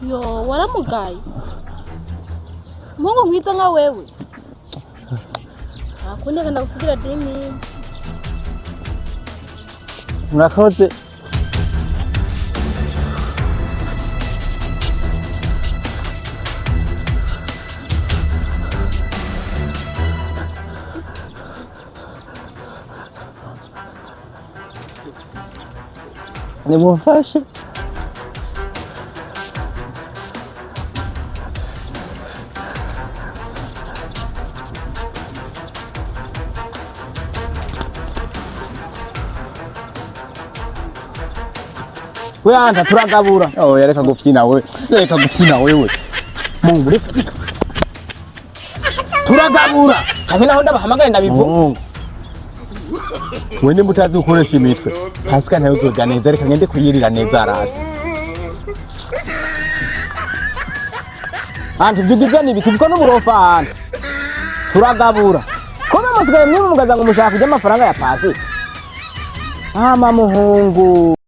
Yo, waramugaye. Umuhungu mwiza nka wewe. Ntakundi reka ndagusigira 10 000. Murakoze. Nimumfashe. We anta turagabura. Oh, reka gufyina wewe. Reka gufyina wewe. Mungu, reka reka. Turagabura. Canke naho ndabahamagare ndabivuga. Mungu. We nimba utazi gukoresha imitwe. Pasika ntayo uzorya neza, reka ngende kuyirira neza arasta. Anti ivyo ugize ni ibiki kuko n'uburofa anta. Turagabura. Ko bamusigaye mwimumugaza ngo mushaka kurya amafaranga ya Pasika. Ama muhungu.